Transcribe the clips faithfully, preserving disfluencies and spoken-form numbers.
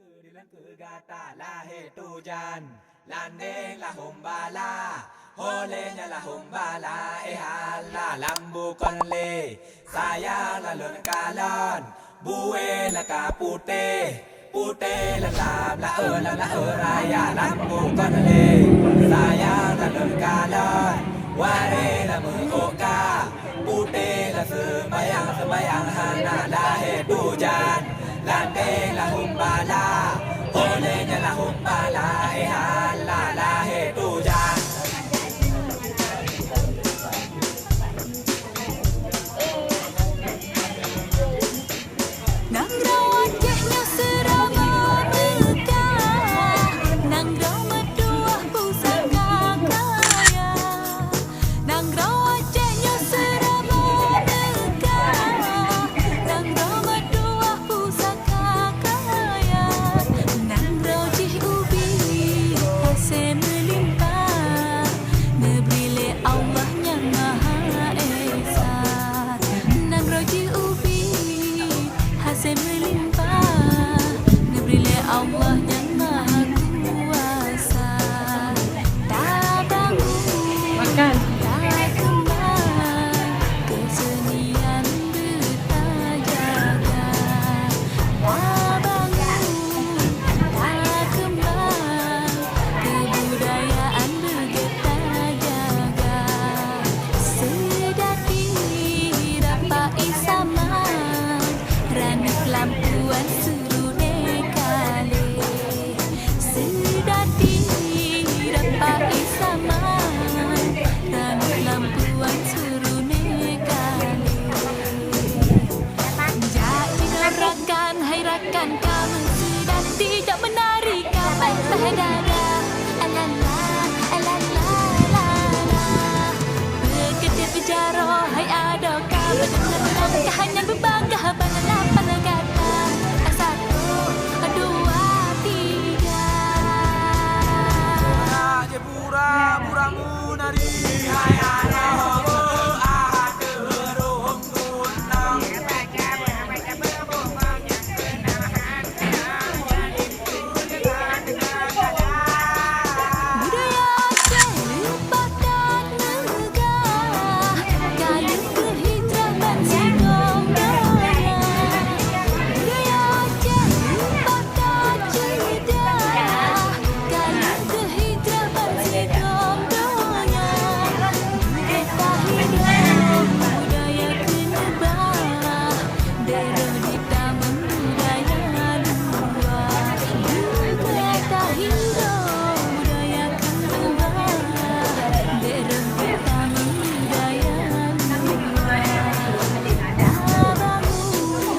Di lam keu gata lahé tujan, landeng lahom bala, ho lé nyan lahom bala, eh Allah lam bukon lé, sayang lalon kalon, bué laka putéh, putéh lam laeu, lam laeu raya lam bukon lé, sayang lalon kalon, waré lam meuoka, putéh lam seumayang, seumayang hana lahé tujan. Landeng lahom bala, ho lé nyan lahom bala, eh Allah lahé tujan. Nanggroe Aceh nyoe seuramoe meugah, nanggroe meutuwah pusaka kaya. Nanggroe Aceh nyoe seuramoe meugah, nanggroe meutuwah pusaka kaya. Nanggroe jih ubit hasé meulimpah, neubri lé Allah Nyang Maha Esa. Nanggroe jih ubit hasé meulimpah, neubri lé Allah Nyang Maha Kuasa. Tabangun, makan, takeumbang, keusenian beutajaga. Tabangun, takeumbang, keubudayaan beugét tajaga. Seudati rapa isaman, ranup lampuan seurune kalé. Seudati rapa isaman, ranup lampuan seurune kalé. Jak inoe rakan, hai rakan kamoe seudati, jak meunari ka bèk beh dada. Alala, alala, lala. Beukeudeh beujaroe, hai adoe ka meudeungon langkah nyan beubangga bak lapan gata. Satu, dua, tiga. Pura-pura meunari, hai adoe, ah, teuh rhom gunong. Budaya Aceh leupah that meugah, ka lheueh keu hijrah ban sigom donya. Budaya Aceh leupah that ceudah, ka lheueh keu hijrah ban sigom donya. Budaya tahireuen, budaya keuneubah, Deuh di tameun budaya luwa, budaya tahireuen budaya keuneubah. Deuh di tameun budaya luwa, tabangun,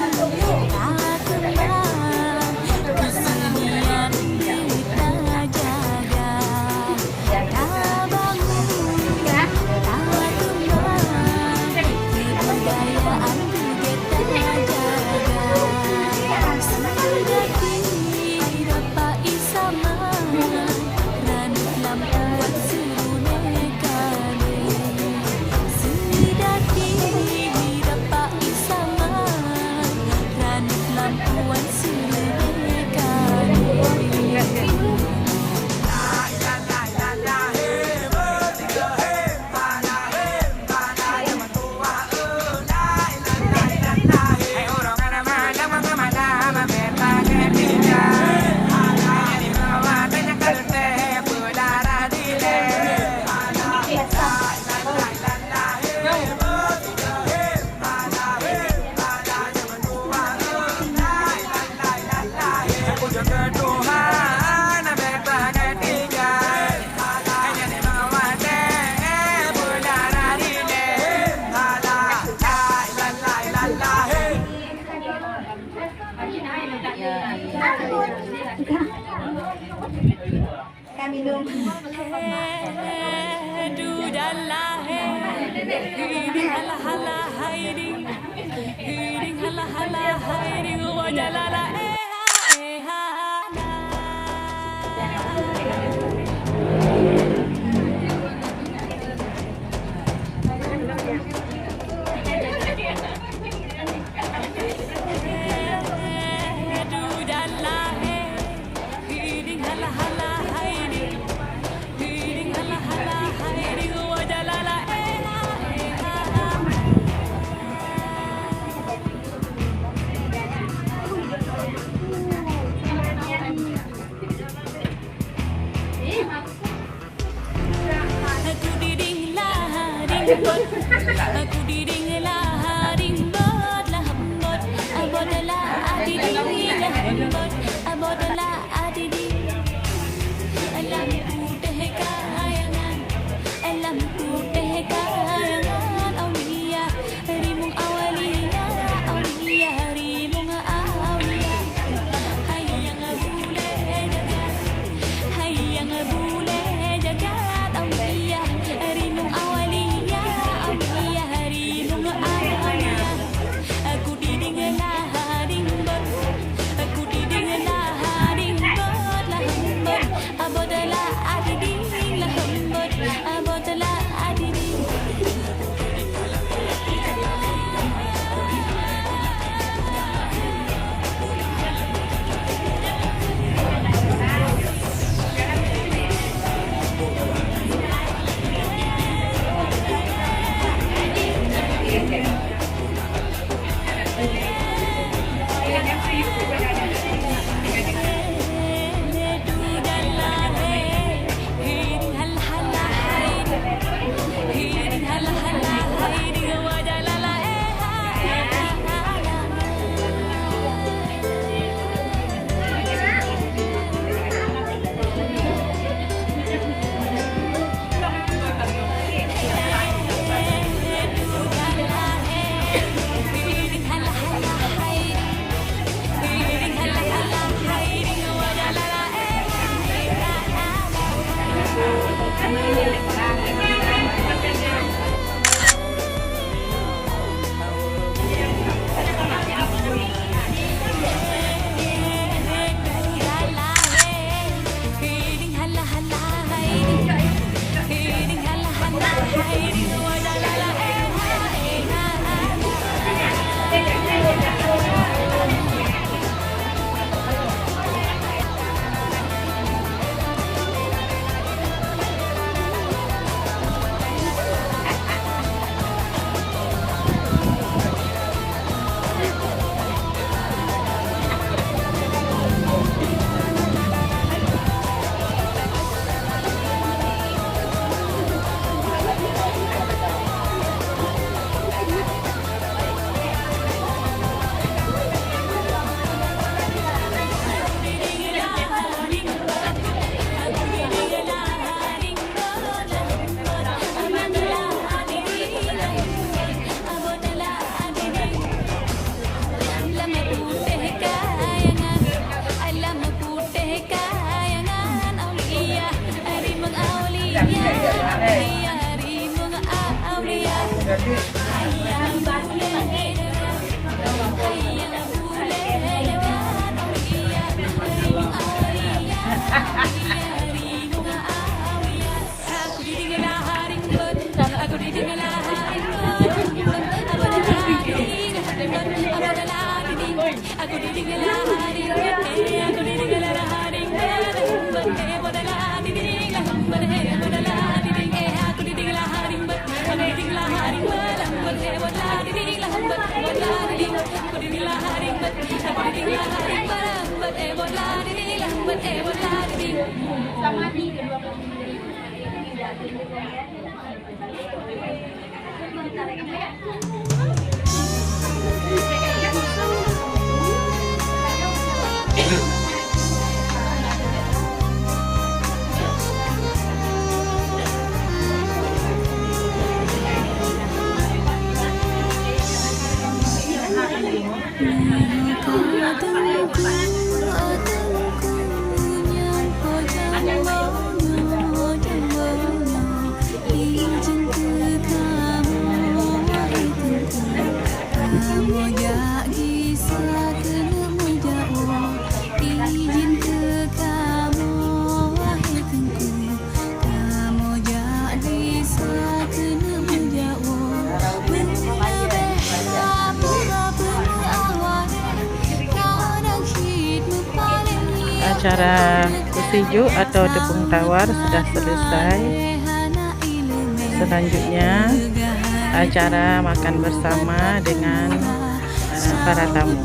takeumbang, keusenian deuh tajaga. Tabangun, takeumbang, keubudayaan beugét tajaga. Seudati rapa isaman, ranup lampuan seurune kalé. Seudati rapa isaman, ranup lampuan seurune kalé. Ka minum. He, dudan lahé. Hiding halah-halah hai ding. Hiding halah-halah hai ding. Wajah lala, eh, ha, eh, ha, na. He, dudan lahé. Aku diding lah ding bot lah bot, abot lah adiding lah bot, abot lah adiding. Lam putéh kayangan, lam putéh kayangan, aulia, rimong aulia, aulia, rimong aulia. Hai nyang bulèe jagat, hai nyang bulèe jagat, aulia, rimong aulia, aulia, rimong aulia. Aku diding lah ding bot, aku diding lah ding bot lah bot, abot lah adiding lah bot, abot lah adiding. Acara kusijuk atau tepung tawar sudah selesai. Selanjutnya, acara makan bersama dengan, eh, para tamu.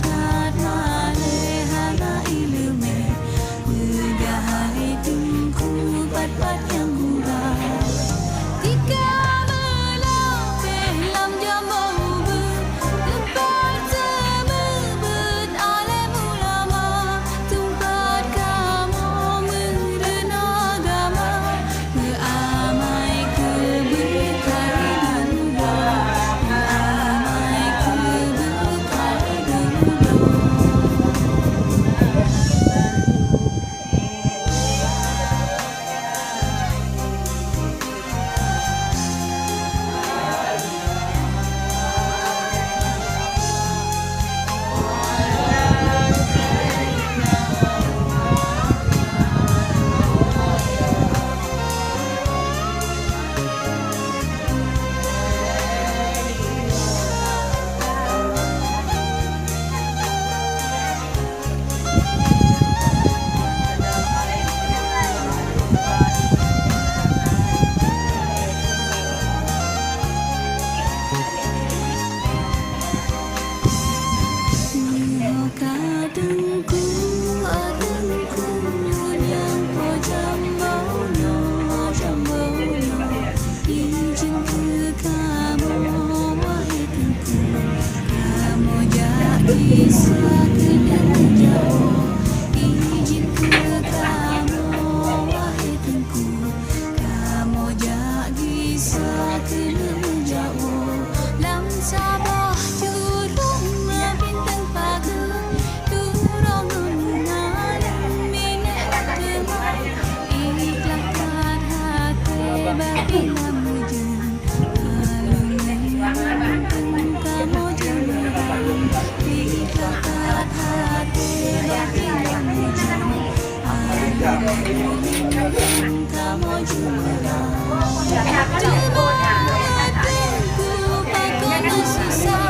Ka Teungku, oh Teungku, nyang po jambo nyoe, jambo nyoe. Ijin keu kamoe, wahai Teungku, kamoe jak gisa keuneuk jawoe. Ijin keu kamoe, wahai Teungku, kamoe jak gisa keuneuk jawoe. Lam saboh jurông bintang pageue, turong ngon minah teuma. Ikhlaih that até bak lam ujeuen, alun ngon kamoe jeumeurang. Ikhlaih that até bak lam ujeuen, alun ngon kamoe jeumeurang. Teuma Teungku pakon susah.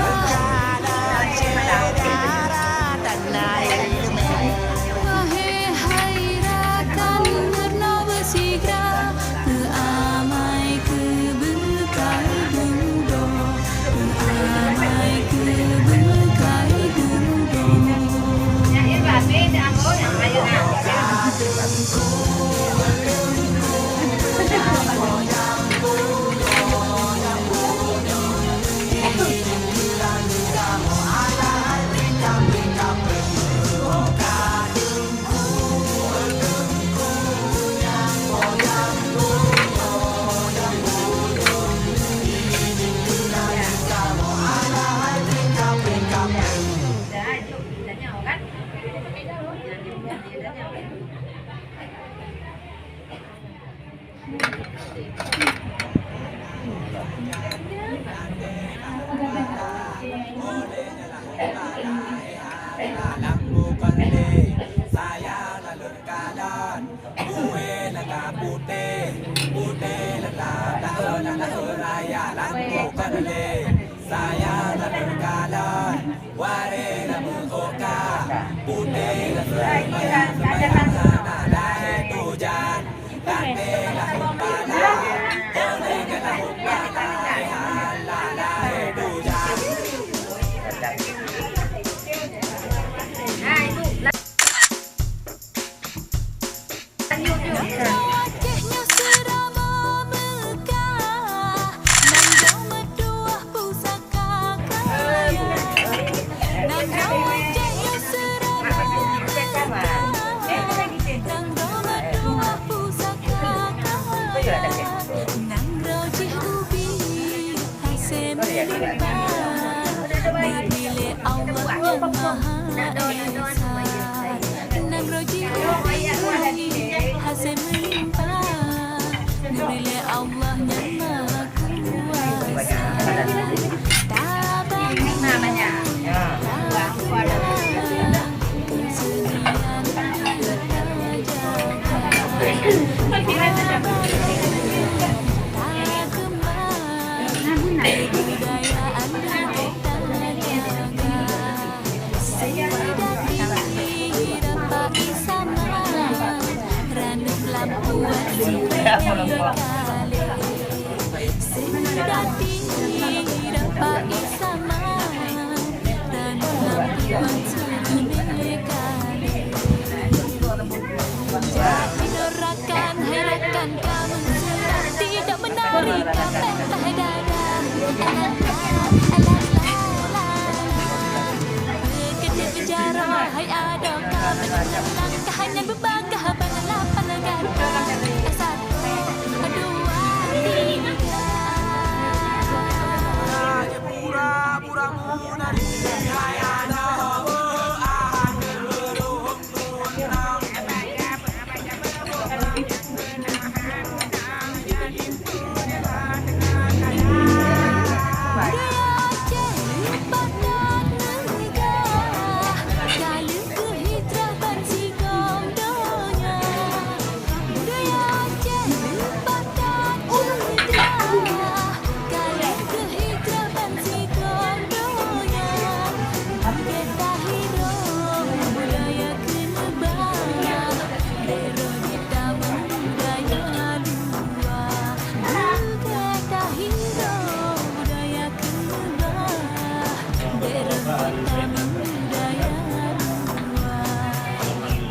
Wahé hai rakan, meurunoe beusigra, peuamai keu beukai dudoe, peuamai keu beukai dudoe. Lam bukon lé, sayang lalur kalon. Ue lata putéh, putéh lata, taeu lata raya. Lam bukon lé, sayang lalur kalon. Waré lam meuoka, putéh lam seumayang, seumayang hana lahé tujan. Ganteng lam bala, boleh kena hukum lahé, hana lahé tujan. Nanggroe Aceh nyoe seuramoe Meukah, nanggroe meutuah pusaka kaya. Nanggroe Aceh nyoe seuramoe Meukah, nanggroe meutuah pusaka kaya. Nanggroe jih ubit hasé meulimpah, neubri lé Allah Nyang Maha Esa. Nanggroe jih ubit hasé meulimpah, neubri lé Allah Nyang Maha Kuasa. Tabang, tabang, keusenian tajaga. Tabang, tabang, kebudayaan tajaga. Seudati rapat isama, ranup lampuan siribée kalée. Seudati rapat isama, ranup lampuan siribée kalée. Jadi rakan, hai rakan, kamoe seudati dok meunari, ka péng tahe dada. Alala, alala. Keuneuk jaroe hai adoe, ka meunan langkah nyan beubagah bak lapan gata. Satu, dua, tiga. Pura-pura meunari hai adoe.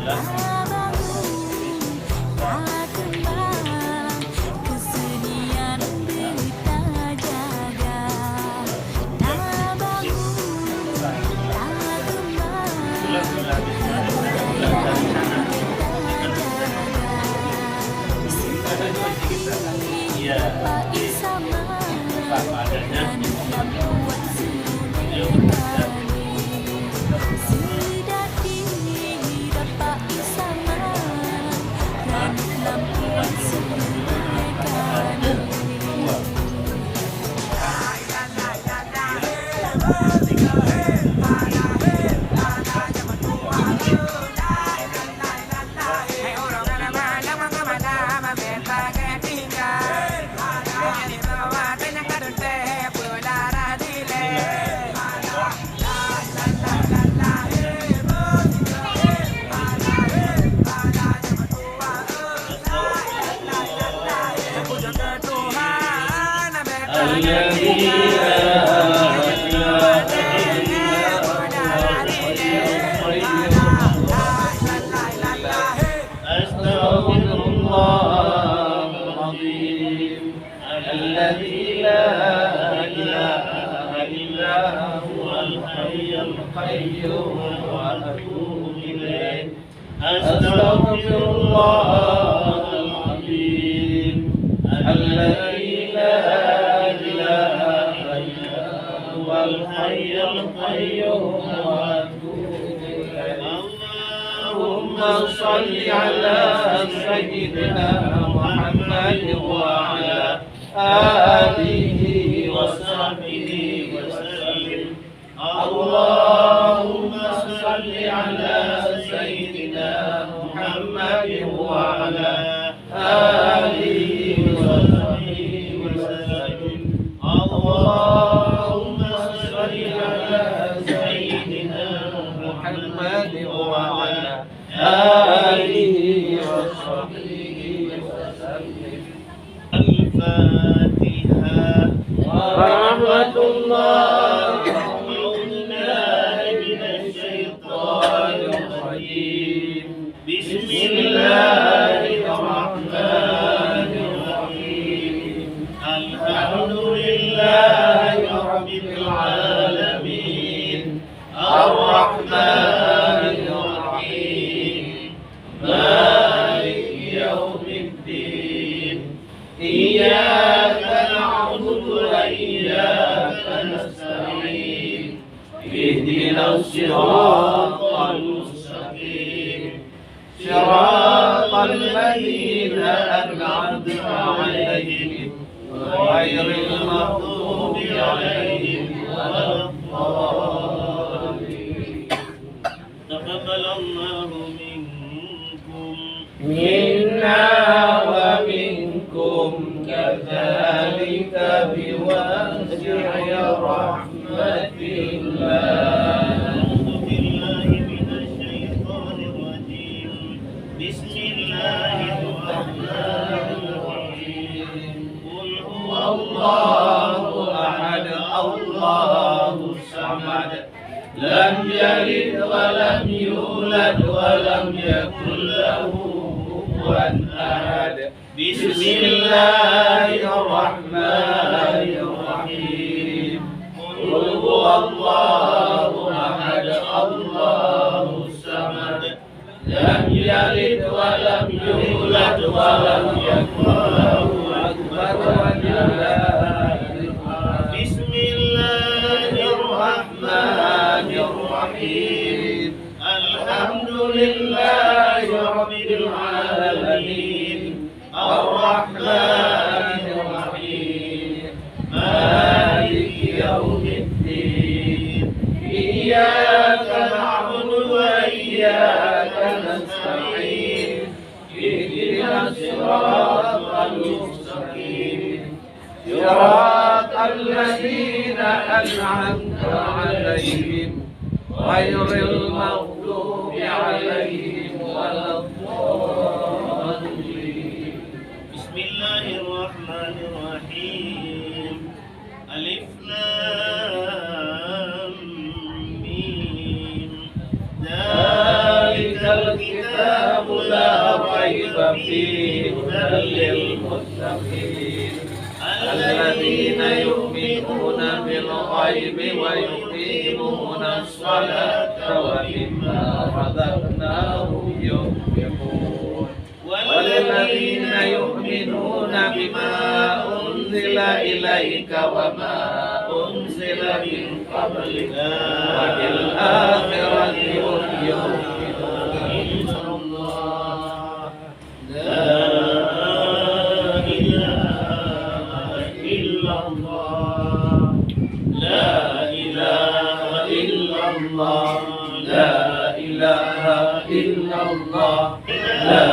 Tabangun, takeumbang, keusenian beuta jaga. Tabangun, takeumbang, kebudayaan beuta jaga. Seudati Bapak Isaman, dan lam buat seunai kami. Seudati Bapak Isaman, dan lam buat seunai kami. أستغفر الله العظيم الذي لا إله إلا هو الحي القيوم وأتوب إليه. أستغفر الله العظيم الذي لا إله إلا هو الحي القيوم وأتوب إليه. اللهم صل على سيدنا محمد وعلى آله وصحبه وسلم. اللهم صل على سيدنا محمد وعلى آله وصحبه وسلم. اللهم صل على سيدنا محمد وعلى آله وصحبه وسلم. الفاتحة. ورحمة الله. أعوذ بالله من الشيطان الرجيم. بسم الله الرحمن الرحيم. الحمد لله رب العالمين. الرحمن الرحيم. مالك يوم الدين. إياك نعبد وإياك نستعين. اهدنا الصراط المستقيم. صراط الذين أنعمت عليهم غير المغضوب عليهم ولا الضالين. تقبل الله منكم. منا ومنكم كذلك بواسع رحمة الله. أعوذ بالله من الشيطان الرجيم. بسم الله الرحمن الرحيم. قل هو الله أحد، الله الصمد. لم يلد ولم يولد ولم يكن له كفوا أحد. بسم الله الرحمن الرحيم. قل هو الله أحد، الله الصمد. لم يلد ولم يولد ولم يكن له كفوا أحد. بسم الله الرحمن الرحيم. الحمد لله رب العالمين. الرحمن الرحيم. مالك يوم الدين. إياك نعبد وإياك نستعين. اهدنا الصراط المستقيم. صراط الذين أنعمت عليهم غير المغضوب عليهم ولا الضالين. بسم الله الرحمن الرحيم. ألف لام ميم. ذلك الكتاب لا ريب فيه هدى للمتقين الذين يؤمنون بالغيب ويقيمون الصلاة ومما رزقناهم ينفقون والذين يؤمنون بما أنزل إليك وما أنزل من قبلك وبالآخرة هم يوقنون. لا إله إلا الله. لا إله إلا الله. لا إله إلا الله. لا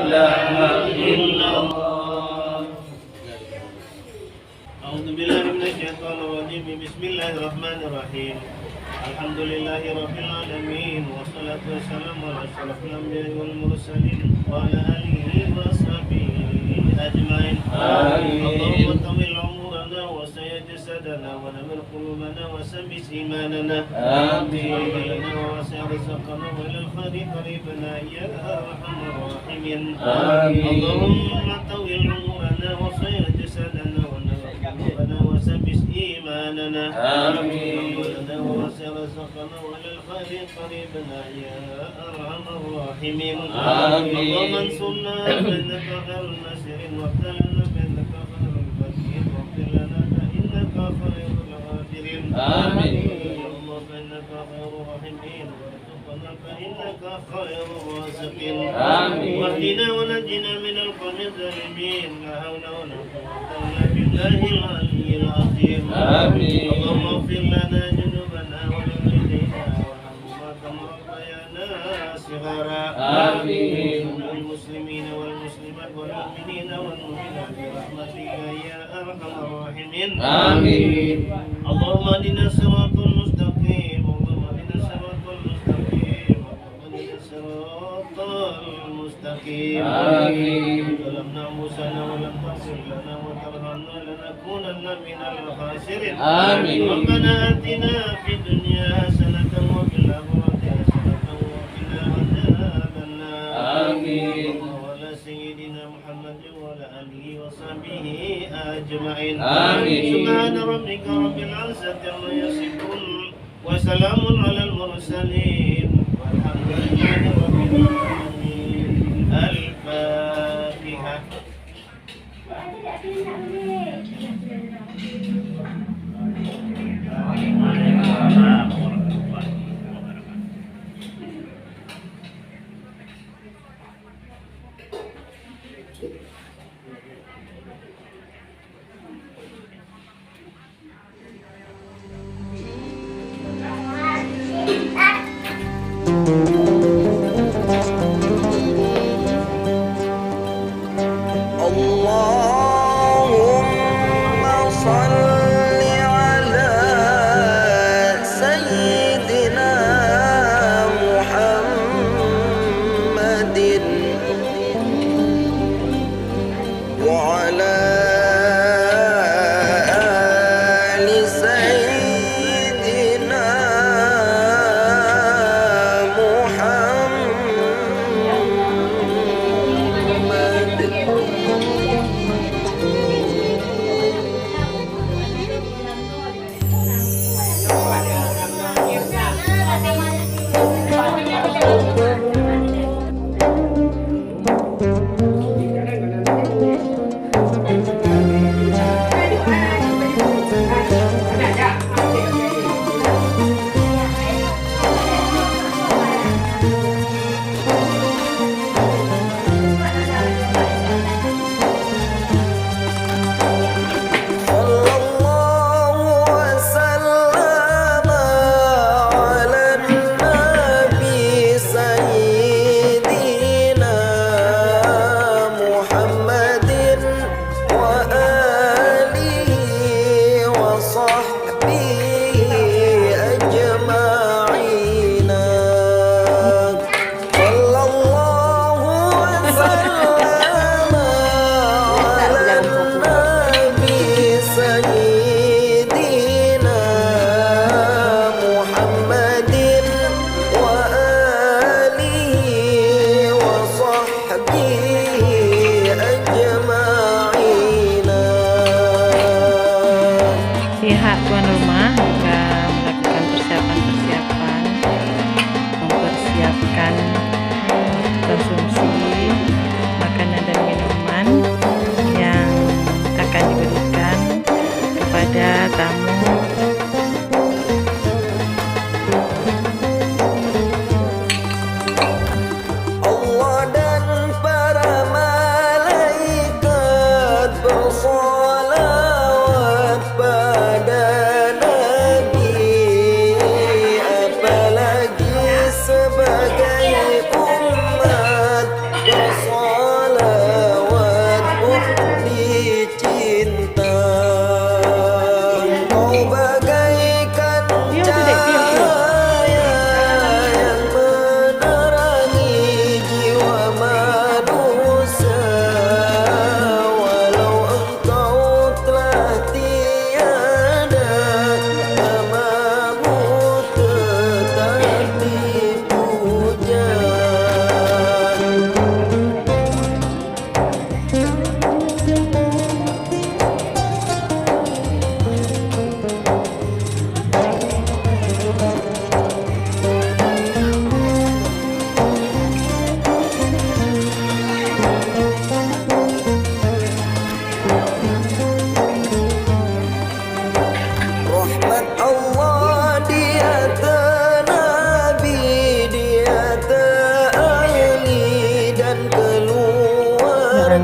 إله إلا الله. أعوذ بالله من الشيطان الرجيم. بسم الله الرحمن الرحيم. الحمد لله رب العالمين، والصلاة والسلام على أشرف الأنبياء والمرسلين، وعلى آله وصحبه أجمعين. آمين. اللهم طول عمرنا وسع جسدنا ونور قلوبنا وثبت إيماننا. آمين. واغفر لنا ووسع رزقنا وإلى الخير قربنا يا أرحم الراحمين. آمين. اللهم طول عمرنا وسع جسدنا ونور قلوبنا وثبت إيماننا. آمين. واغفر لنا ووسع رزقنا وإلى الخير قربنا يا أرحم الراحمين. آمين. اللهم انصرنا فإنك خير الناصرين، وابتلنا فإنك خير الفاتحين، واغفر لنا فإنك خير الغافرين. آمين. يا الله فإنك خير الراحمين، وارزقنا فإنك خير الرازقين. آمين. واهدنا ونجنا من القوم الظالمين. لا حول ولا قوة إلا بالله العلي العظيم. آمين. اللهم اغفر لنا ذنوبنا ولوالدينا وارحمهما كما ربيانا صغارا. آمين. وللمسلمين والمسلمات والمؤمنين والمؤمنات برحمتك يا أرحم الراحمين. آمين. اللهم اهدنا الصراط المستقيم. اللهم اهدنا الصراط المستقيم. اللهم اهدنا الصراط المستقيم. آمين. ظلمنا أنفسنا ولم تغفر لنا وترحمنا لنكونن من الخاسرين. آمين. ربنا آتنا في الدنيا حسنة وفي الآخرة حسنة وقنا عذاب النار. آمين. وعلى سيدنا محمد وعلى آله وصحبه أجمعين. آمين. سبحان ربك رب العزة عما يصفون. وسلام على المرسلين. والحمد لله رب العالمين. الفاتحة.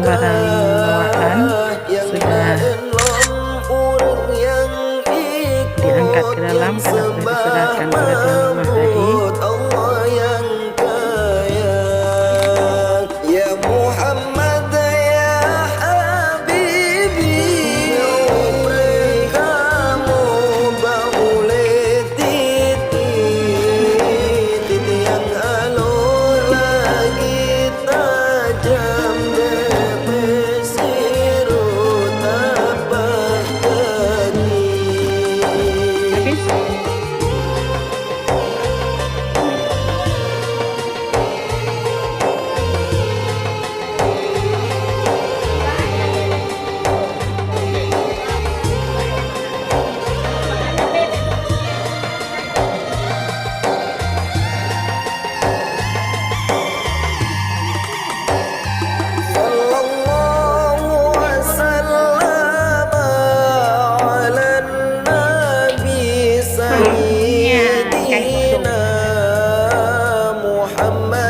Barang bawaan sudah diangkat ke dalam, karena sudah diserahkan kepada tuan rumah tadi. Ya Muhammad, ya Habibi, kamu bak ulée titi, titi nyang aloe lagi tajam, beubeusirot tapak kaki. Sallallahu wasallam ala nabi sayyidina Muhammad.